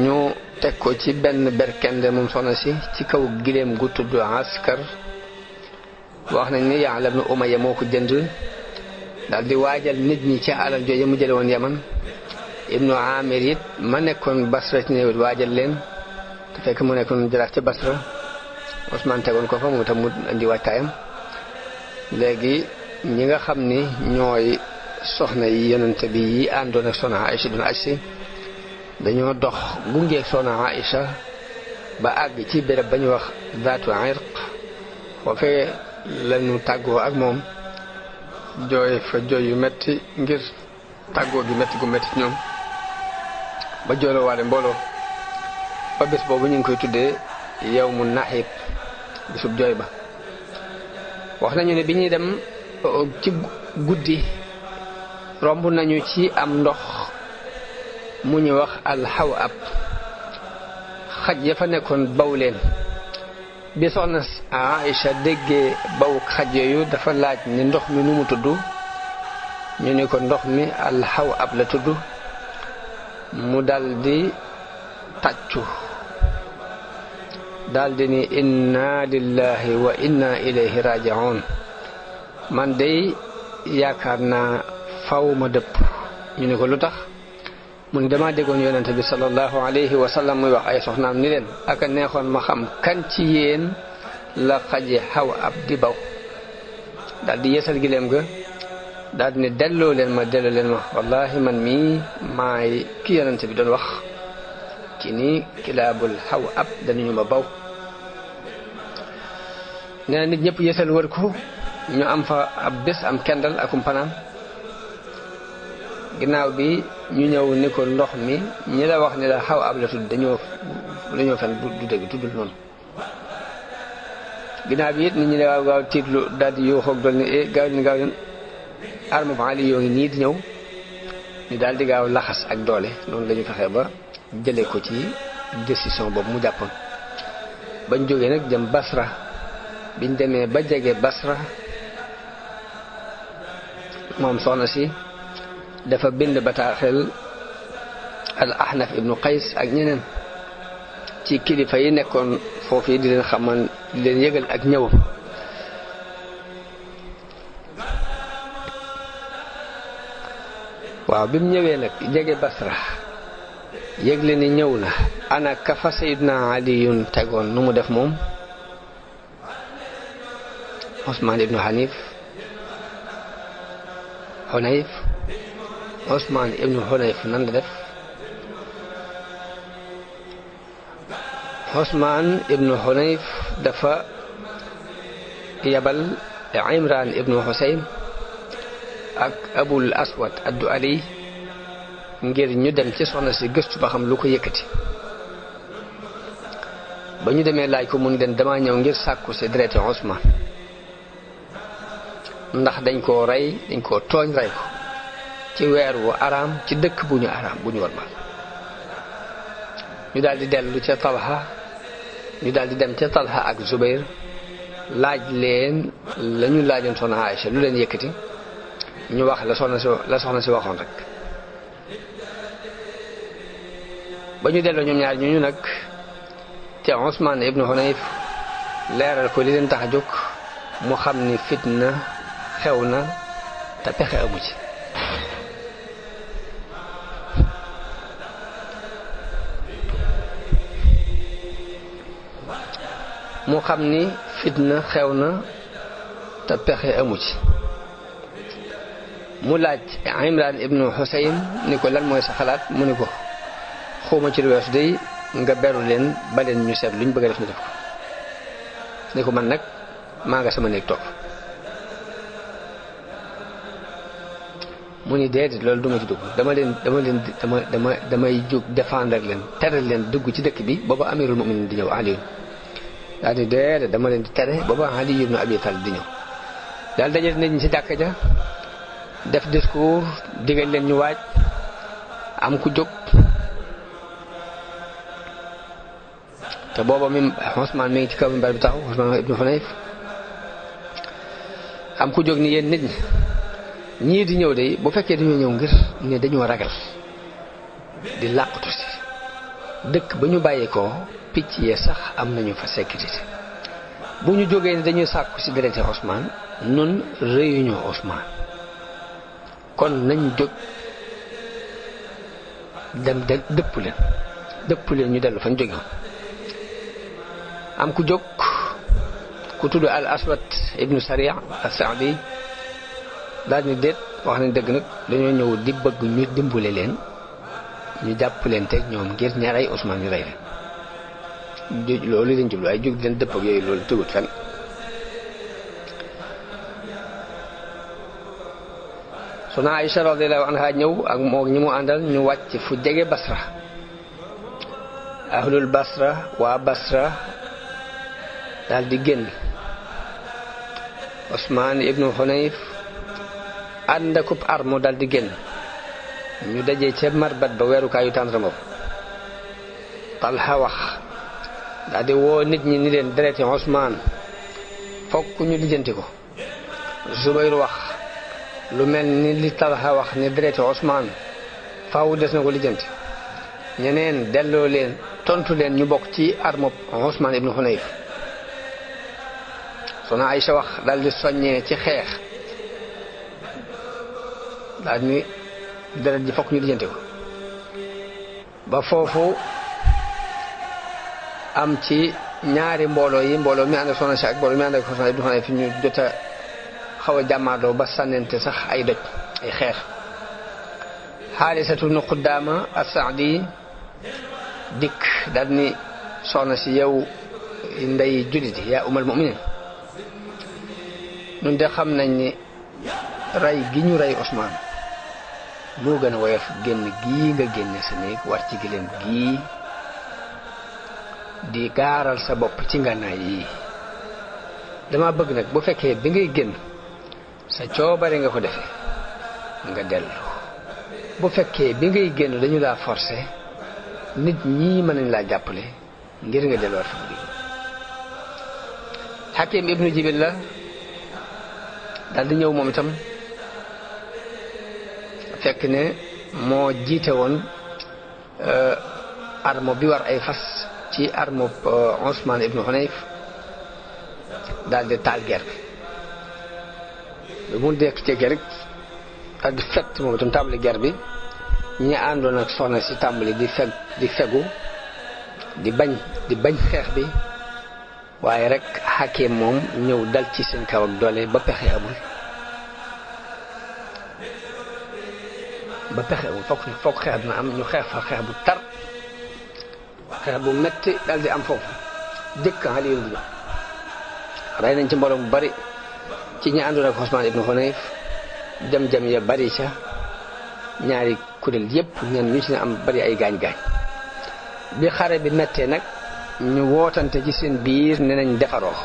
ñu teg ko ci benn berkende moom soxna si ci kaw gileem gu tudd Askar. wax nañ ni Ya'la ibn Umayya moo ko jënd daal di waajal nit ñi ci alal jooju mu jële woon Yaman. Ibnu Amir it ma nekkoon Basra ci ñëwit waajal leen, te fekk mu nekkoon jaraaf ca Basra. Ousmane tegoon ko fa moom itam mu indi waajtaayam. léegi ñi nga xam ni ñooy soxna yi yonente bi yi àndoon ak soxna Aïcha doon agsi dañoo dox gungeeg soxna Aïcha ba àgg ci béréb ba ñu wax Zaatu Irq. foofee lañu tàggoo ak moom, jooy fa jooy yu metti ngir tàggoo gi metti gu metti ñoom, ba jooloo waale mbooloo. ba bés boobu ñu ngi koy tuddee yawmu nahib, bésub jooy ba. wax nañu ne bi ñuy dem ci guddi romb nañu ci am ndox mu ñu wax alxawab. xaj ya fa nekkoon baw leen. bi soxna Aïcha déggee baw xaj yooyu dafa laaj ni ndox mi nu mu tudd. ñu ni ko ndox mi alxawab la tudd. mu daldi tàccu daldi ni inna lillahi wa inna ilayhi raji'un. man day yaakaar naa faw ma dëpp. ñu ni ko lu tax. mu ni dama déggoon yonente bi sallallahu alayhi wa sallam muy wax ay soxnaam ni leen aka neexoon ma xam kan ci yéen la xaji xaw ab di baw. daldi yeesal gileem ga daldi ni delloo leen ma wallahi man mii maay ki yonente bi doon wax ci ni kilaabul xaw ab dañu ma baw. nee na nit ñëpp yeesal wër ko, ñu am fa ab bés am kendal akum panaan. ginnaaw bi ñu ñëw ni ko ndox mi ñi la wax ni la xaw ab la tudd dañoo fen du dëgg tuddul noonu. ginnaaw bi it nit ñi ne waaw gaaw tiitlu daldi yuuxoog dool ni gaaw leen arme bu Ali yoo ngi nii di ñëw. ñu daldi gaaw laxas ak doole. noonu la ñu fexee ba jëlee ko ci décision boobu mu jàppoon. bañ jógee nag jëm Basra. biñ demee ba jege Basra moom soxna si dafa bind bataaxel al Ahnaf ibnu Qays ak ñeneen ci kilifa yi nekkoon foofu di leen xamal di leen yëgal ak ñëwam. waaw bi mu ñëwee nag jege Basra yëgle ni ñëw na ana ka fa Sayyidna Aliyun tegoon nu mu def moom Usmaan ibnu Hunayf nan la def Usmaan ibnu Hunayf dafa yabal Imraan ibnu Husayn ak Abul Aswad ad-Du'ali ngir ñu dem ci soxna si gëstu ba xam lu ko yëkkati ba ñu demee laaj ko mu ngi den dama ñëw ngir sàkku si dereti Usmaan ndax dañ koo rey dañ koo tooñ rey ko ci weer wu araam ci dëkk bu ñu araam bu ñu warmal ñu daldi dellu ca Talha ñu daldi dem ca Talha ak Zubayr laaj leen lañu laajoon soxna Aïcha lu leen yëkkati ñu wax la soxna si waxoon rek ba ñu delloo ñoom ñaar ñu nag te Usmaan ibnu Hunayf leeral ko li leen tax a jóg mu xam ni fitna xew na te pexe amu ci mu laaj Imraan ibnu Husayn ni ko lan mooy sa xalaat mu ni ko xawma ci lu weesu day nga beru leen ba leen ñu seet luñ bëgg a def ñu def ko ni ko man nag maa nga sama néeg toog mu ni déedéet loolu duma ci dugg damay jóg défendre leen tere leen dugg ci dëkk bi booba amirul mu'minin di ñëw Ali daal di déedéet dama leen di tere booba Ali ibnu Abi Talib di ñëw daal dajale nit ñi ci jàkka ja def discours digal leen ñu waaj am ku jóg te booba mi Usmaan mi ngi ci kaw mbar bi taxaw Usmaan ibnu Hunayf am ku jóg ni yéen nit ñii di ñëw de bu fekkee dañoo ñëw ngir ne dañoo ragal di làqatu si dëkk ba ñu bàyyeekoo picc yee sax am nañu fa sécurité bu ñu jógee ne dañuy sàkku si dereti Usmaan nun rëyuñoo Usmaan kon nañ jóg dem dëpp leen ñu dellu fañ jóge am ku jóg ku tudd al Aswad ibnu Sari' as-Sa'di daal ni déet wax nañ dëgg nag dañoo ñëw di bëgg ñu dimbale leen ñu jàpp leen teg ñoom ngir ña rey Usmaan ñu rey leen loolu lañ jublu ay jóg leen dëpp ak yooyu loolu tëgut fenn Soxna Aïcha radiyallahu anha ñëw ak moo ñi mu àndal ñu wàcc fu jege Basra ahlul Basra waa Basra daal di génn Usmaan ibnu Hunayf ànd akub armo daal di génn ñu dajee ca marbat ba weerukaayu tàndarma Talha wax daal di woo nit ñi ni leen dereti Usmaan fokk ñu lijjanti ko Zubayr wax lu mel ni li Talha wax ni dereti Usmaan faaw des na ko lijjanti ñeneen delloo leen tontu leen ñu bokk ci armob Usmaan ibnu Hunayf Soxna Aïcha wax daal di soññee ci xeex daal ni deret ji fokk ñu lijjanti ko ba foofu am ci ñaari mbooloo yi mbooloo mi ànd ak Soxna si ak mbooloo mi ànd ak Usmaan ibnu Hunayf fi ñu jot a xaw a jàmmaadoo ba sànnente sax ay doj ay xeer Xaarisatu ibnu Qudaama as-Saadi dikk daal ni soxna si yow ndey jullit yaa umal mu'minin ñun de xam nañ ni rey gi ñu rey Usmaan moo gën a woyof génn gii nga génne sa néeg war ci gileem gii di gaaral sa bopp ci ngànnaay yi dama bëgg nag bu fekkee bi ngay génn sa coobare nga ko defee nga dellu bu fekkee bi ngay génn dañu laa forcer nit ñii mën nañ laa jàppale ngir nga delluwaat fa mu Hakim ibnu Jibil la daal di ñëw moom itam fekk ne moo jiite woon armo bi war ay fas ci armo Usmaan ibnu Hunayf daal di taal guerre bi mu dekk ci rek daal di fett moom itam tàmbali guerre bi ñi àndoon ak soxna si tàmbali di fegu di bañ xeex bi waaye rek Hakim moom ñëw dal ci seen kaw ak doole ba pexe amul fokk xeex dina am ñu xeex fa xeex bu tar xeex bu metti dal di am foofu jëkk Ali di rey nañ ci mbooloo mu bari ci ñi àndoon ak Usmaan ibnu Hunayf jam ya bari ca ñaari kuréel yépp ñen ñu ci am bari ay gaañ-gaañ bi xare bi mettee nag ñu wootante ci seen biir ne nañ defaroo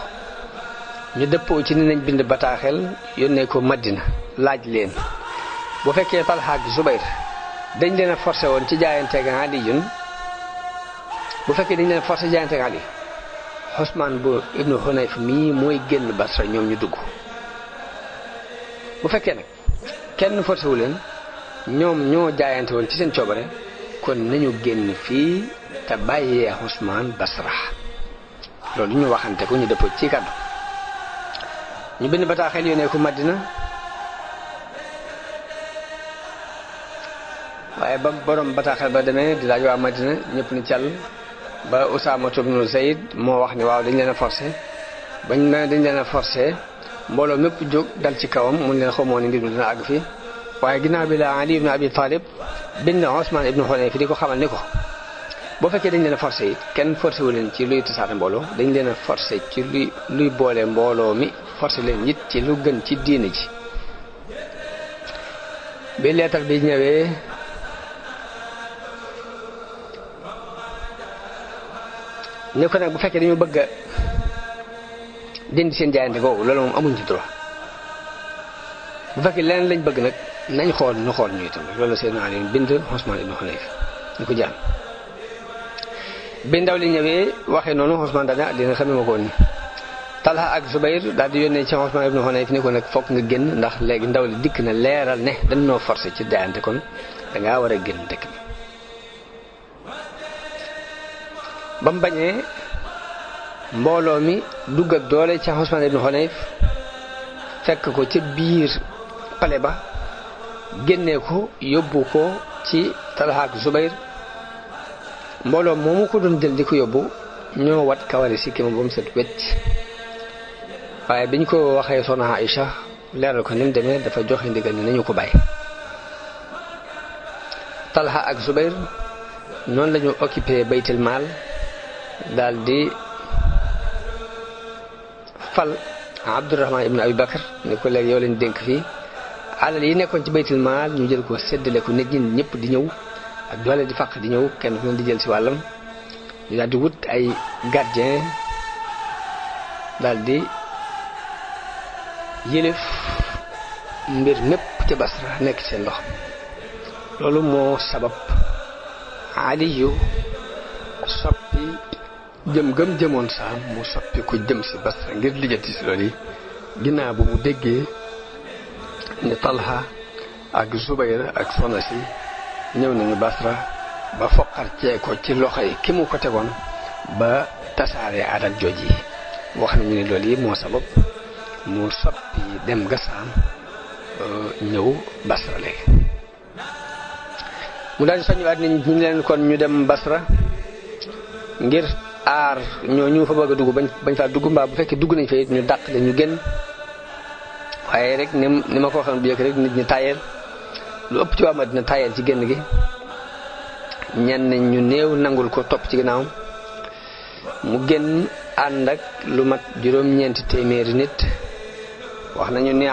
ñu dëppoo ci ne nañ bind bataaxel yónnee ko Madina laaj leen bu fekkee Talha ak Zubayr dañ leen a forcé woon ci jaayante ak Ali bu fekkee dañ leen a forcé jaayante ak Ali Usmaan bu ibnu Hunayf mii mooy génn Basra ñoom ñu dugg bu fekkee nag kenn forcé wu leen ñoom ñoo jaayante woon ci seen coobare kon nañu génn fii te bàyyee Usmaan Basra loolu ñu waxante ko ñu dëppoo ci kàddu ñu bind bataaxel yónnee ko Madina waaye ba borom bataaxel ba demee di laaj waa Madina ñëpp ni càll ba Usaama ibnu Zayd moo wax ni waaw dañ leen a forcé bañ ne dañ leen a forcé mbooloo mépp jóg dal ci kawam mun leen xamoo ni mbir mi dina àgg fii waaye ginnaaw bi la Ali ibnu Abi Talib bind Usmaan ibnu Hunayf di ko xamal ni ko boo fekkee dañ leen a forcé it kenn forcé wu leen ci luy tasaare mbooloo dañ leen a forcé ci luy boole mbooloo mi forcé leen it ci lu gën ci diine ji bi leetar bi ñëwee ni ko nag bu fekkee dañu bëgg a dindi seen jaayante googu loolu moom amuñ ci droit bu fekkee leneen lañ bëgg nag nañ xool ñu xool ñu itam loolu la Seydina Ali bind Usmaan ibnu Hunayf ñu ko jaan bi ndaw li ñëwee waxee noonu Usmaan daal dina xamee ma ko woon ni Talha ak Zubayr daal di yónnee ci Usmaan ibnu Hunayf ni ko nag fokk nga génn ndax léegi ndaw li dikk na leeral ne dañ noo forcé ci jaayante kon dangaa war a génn dëkk bi ba mu bañee mbooloo mi dugg ak doole ca Usmaan ibnu Hunayf fekk ko ca biir pale ba génnee ko yóbbu ko ci Talha ak Zubayr mbooloo moomu ko doon jël di ko yóbbu ñoo wat kawari sikki ma ba mu set wecc waaye biñ ko waxee soxna Aïcha leeral ko ni mu demee dafa joxe ndigal ni nañu ko bàyyi Talha ak Zubayr noonu la ñu occupé baytul maal daal di fal Abdurahmaan ibnu Abi Bakar ni ko léegi yow leen dénk fii alal yi nekkoon ci baytul maal ñu jël ko séddale ko nit ñi ñëpp di ñëw ak doole di fàq di ñëw kenn ku ne di jël ci wàllam ñu daal di wut ay gardien daal di yëlëf mbir mépp ci Basra nekk seen loxo loolu moo sabab Aliyu soppi jëm jëmoon saam mu soppi ko jëm si Basra ngir lijjanti si loolu yi ginnaaw bu mu déggee ni Talha ak Zubayr ak soxna si ñëw nañu Basra ba foqar cee ko ci loxo yi ki mu ko tegoon ba tasaare alal jooji wax nañu ne loolu yi moo sabab mu soppi dem gasaam ñëw Basra léegi mu daal di soññiwaat nit ñi leen kon ñu dem Basra ngir aar ñoo ñu fa bëgg a dugg bañ faa dugg mbaa bu fekkee dugg nañ fa it ñu dàq leen ñu génn waaye rek ni ma ko waxoon bu yëkk rek nit ñi tayeel lu ëpp ci waa Madina tayeel ci génn gi ñenn ñu néew nangul ko topp ci ginnaawam mu génn ànd ak lu mat juróom-ñeenti téeméeri nit wax nañu ne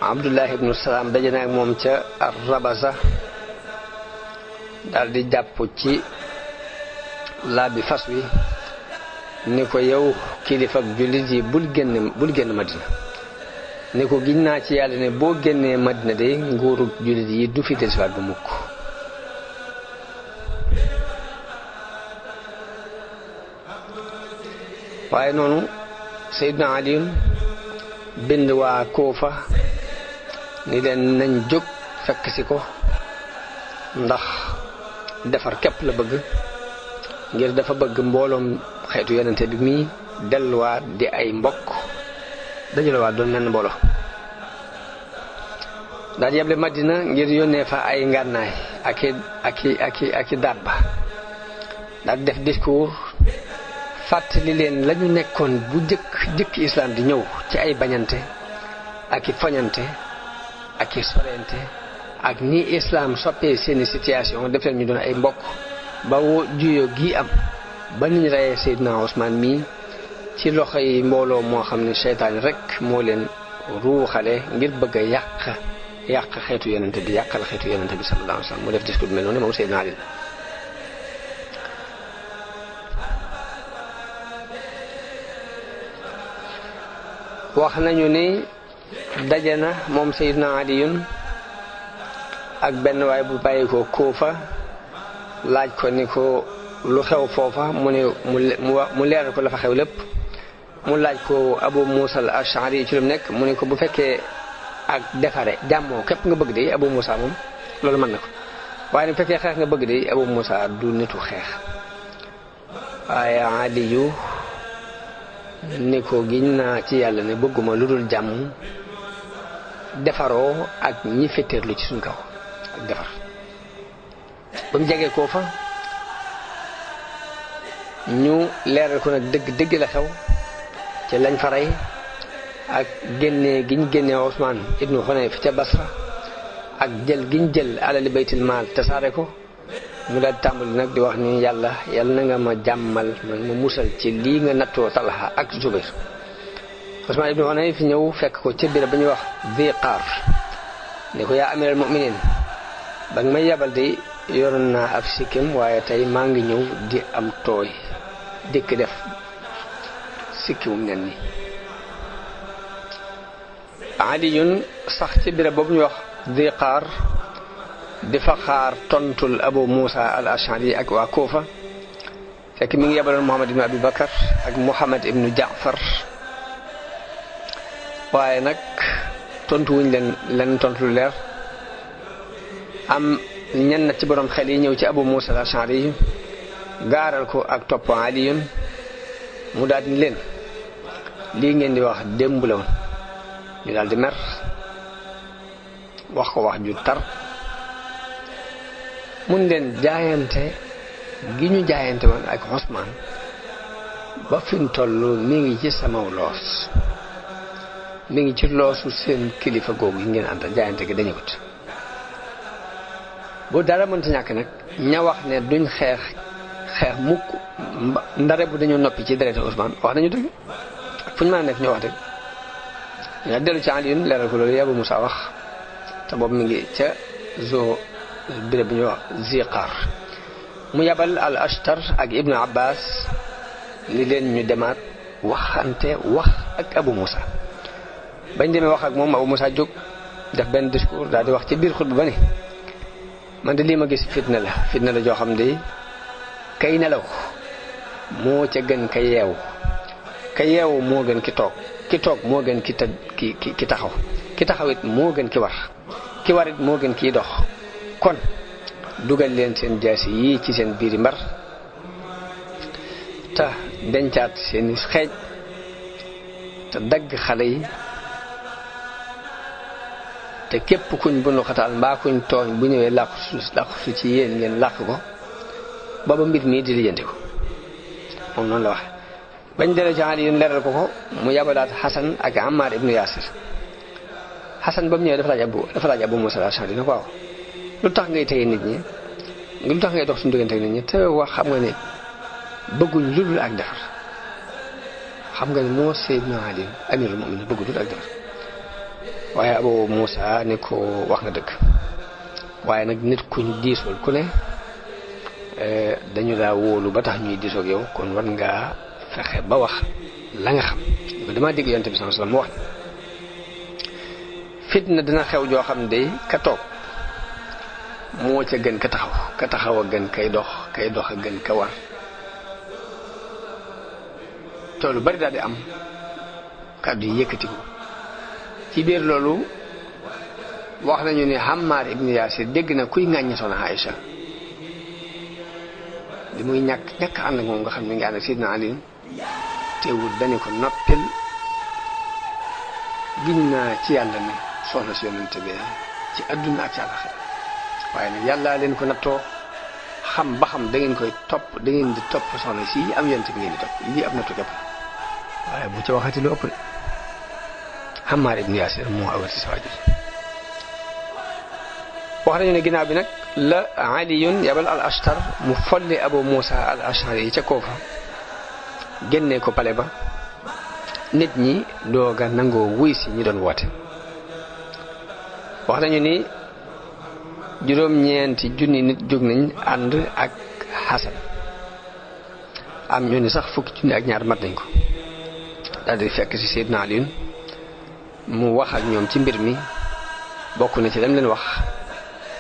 Abdullah ibnu Salaam daje na ak moom ca Rabasa daal di jàpp ci laa bi fas wi ni ko yow kilifa ak jullit yi bul génn Madina ni ko giñ naa ci yàlla ne boo génnee Madina de nguuru jullit yi du fi dellusiwaat ba mukk waaye noonu Seydina Ali bind waa Kuufa ni leen nañ jóg fekk si ko ndax defar képp la bëgg ngir dafa bëgg mbooloom xeetu yonente bi mi delluwaat di ay mbokk dajalewaat doon menn mbooloo daal di yeble Madina ngir yónnee fa ay ngànnaay ak i dabba daal def discours fàttali leen lañu nekkoon bu jëkk islam di ñëw ci ay bañante ak i foñante ak i sorente ak ni islam soppee seeni situation def leen ñu doon ay mbokk ba juyoo gi am ba niñ reyee Seydina Ousmane mii ci loxo yi mbooloo moo xam ne seytaane rek moo leen ruuxale ngir bëgg a yàq xeetu yonente bi yàqal xeetu yonente bi sallallahu alayhi wa sallam mu def discours mel noonu moom Seydina Ali wax nañu ni daje na moom Seydina Aliyun ak benn waay bu bàyyi ko Kuufa laaj ko ni ko lu xew foofa mu ne mu leeral ko la fa xew lépp mu laaj ko Abu Musa al-Ash'ari ci lu nekk mu ne ko bu fekkee ak defare jàmmoo képp nga bëgg de Abu Musa moom loolu mën na ko waaye bu fekkee xeex nga bëgg de Abu Musa du nitu xeex waaye Aliyu ni ko giñ naa ci yàlla ne bëgguma lu dul jàmm defaroo ak ñi fetteerlu ci suñ kaw ak defar ba mu jegee koo fa ñu leeral ko nag dëgg la xew ci lañ fa rey ak génnee giñ génnee Ousmane ibnu Xunayf ca Basra ak jël giñ jël alali baytul maal tasaare ko mu daal tàmbali nag di wax ni yàlla na nga ma jàmmal man ma musal ci lii nga nattoo Talha ak Zubayr Ousmane ibnu Xunayf ñëw fekk ko ca biir ba ñuy wax Ziqaar ne ko yaa amiral mu'minin ba nga may yabal de yoroon naa ab sikkim waaye tey maa ngi ñëw di am tooy dikk def sikkimum nen ni Aliyun sax ci biir boobu ñuy wax Ziqaar di fa xaar tontul Abu Musa al-Ash'ari ak waa Kuufa fekk mi ngi yabaloon Muhammad ibnu Abi Bakar ak Muhammad ibnu Jaafar waaye nag tontu wuñ leen tontu lu leer am ñenn ci borom xel yi ñëw ci Abu Musa al-Ash'ari gaaral ko ak topp Aliyun mu daal di leen lii ngeen di wax démb la woon ñu daal di mer wax ko wax ju tar mun leen jaayante gi ñu jaayante woon ak Ousmane ba fi mu toll mi ngi ci sama loos mi ngi ci loosu seen kilifa googu yi ngeen àndal jaayante gi dañu wut bu dara mënta ñàkk nag ña wax ne duñ xeex mukk ndare bu dañoo noppi ci deretu Ousmane wax nañu dëgg fu ñu mën a nekk ñu wax dëgg nga dellu ci Aliyun leeral ko loolu Abu Musa wax te boobu mi ngi ca béréb bu ñuy wax Ziqaar mu yabal al Ashtar ak Ibnu Abbas li leen ñu demaat waxante wax ak Abu Musa bañ demee wax ak moom Abu Musa jóg def benn discours daal di wax ci biir xutba ba ni man de lii ma gis fitna la joo xam ne kay nelaw moo ca gën ka yeewu moo gën ki toog moo gën ki taxaw ki taxaw it moo gën ki war it moo gën kiy dox kon dugal leen seen jaasi yii ci seen biiri mbar te dencaat seeni xeej te dagg xale yi te képp kuñ bunu xataal mbaa kuñ tooñ bu ñëwee làqu su ci yéen ngeen làq ko booba mbir mii di lijjanti ko moom noonu la waxe bañ delloo ci Ali yéen leeral ko mu yabalaat Xasan ak Ammar ibnu Yaasir Xasan ba mu ñëwee dafa laaj Abu Musa al-Ash'ari ne ko waaw lu tax ngay téye nit ñi lu tax ngay dox suñu diggante ak nit ñi te wax xam nga ne bëgguñ lu dul ak defar xam nga ne moo Seydina Ali amirul mu'minin bëggu dul ak defar waaye Abu Musa ne ko wax nga dëgg waaye nag nit kuñ diisool ku ne dañu laa wóolu ba tax ñuy diisoog yow kon war ngaa fexe ba wax la nga xam dama dégg yonent bi sallallahu alayhi wasallam mu wax fitna dina xew joo xam ne day ka toog moo ca gën ka taxaw a gën kay dox a gën ka war te lu bari daal di am kàddu yi yëkkati ko ci biir loolu wax nañu ni Ammar ibn Yasir dégg na kuy ŋàññi soxna Aïcha li muy ñàkk ànd ak moom nga xam ne ngi ànd ak Sidna Ali teewul dañu ko noppil giñ naa ci yàlla ne soxna si yonente bi ci adduna ak ci àllaxira waaye nag yàlla leen ko nattoo xam ba xam da ngeen koy topp da ngeen di topp soxna si am yonente bi ngeen di topp lii ab nattu képp waaye bu ci waxati lu ëpp de Ammar ibn Yasir moo awal si sa waajur wax nañu ne ginnaaw bi nag la Aliyun yabal al Ashtar mu folli Abu Musa al Ashari yi ca Kufa génnee ko pale ba nit ñi dooga nangoo wuy si ñi doon woote wax nañu ni juróom-ñeenti junni nit jóg nañ ànd ak Hasan am ñu ni sax fukki junni ak ñaar mat nañ ko daal di fekk ci Seydina Aliyun mu wax ak ñoom ci mbir mi bokk na ci lam leen wax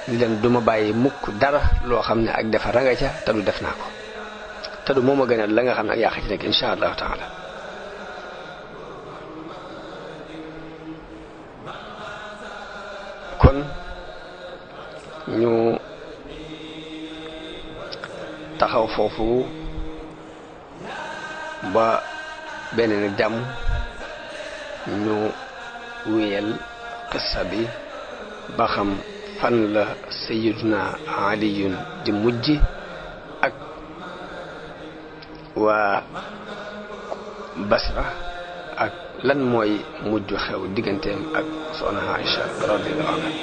ni leen duma bàyyi mukk dara loo xam ne ak defar nga ca te du def naa ko te du moom a gënal la nga xam ne ak yàq ci nekk insha allahu taala kon ñu taxaw foofu ba beneen ak jàmm ñu wéyal qissa bi ba xam fan la sayyiduna Aliyun di mujj ak waa Basra ak lan mooy mujj xew digganteem ak soxna Aïcha radiyallahu anha